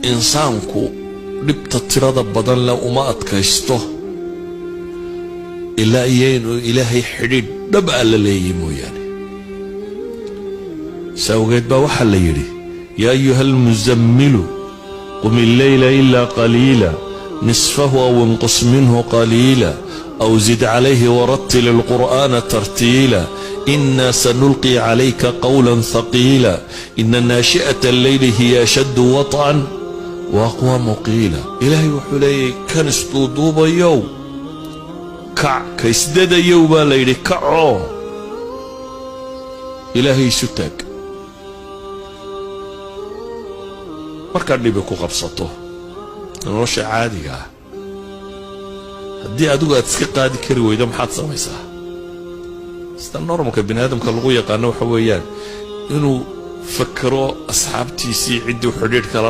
Insaanku dhibta tirada badan leh uma adkaysto ilaa iyo inuu Ilaahay xidhiidh dhab a la leeyahy mooyaane. Sa awgeed baa waxaa la yidhi: يا أيها المزمل قم الليل إلا قليلا، نصفه أو انقص منه قليلا، أو زد عليه ورتل القرآن ترتيلا، إنا سنلقي عليك قولا ثقيلا، إن ناشئة الليل هي أشد وطئا وأقوم قيلا. Ilaahay wuxuu leeyahy: kan isduuduubayow, kac. Ka isdadayow baa la yidhi, kacoo Ilaahay isu taag. Markaad dhibi ku qabsato nolosha caadiga ah, haddii adigu aad iska qaadi kari weydo, maxaad samaysaa? Sida normalka bini aadamka lagu yaqaano waxa weeyaan inuu fakero asxaabtiisii, cidduu xidhiidhka lala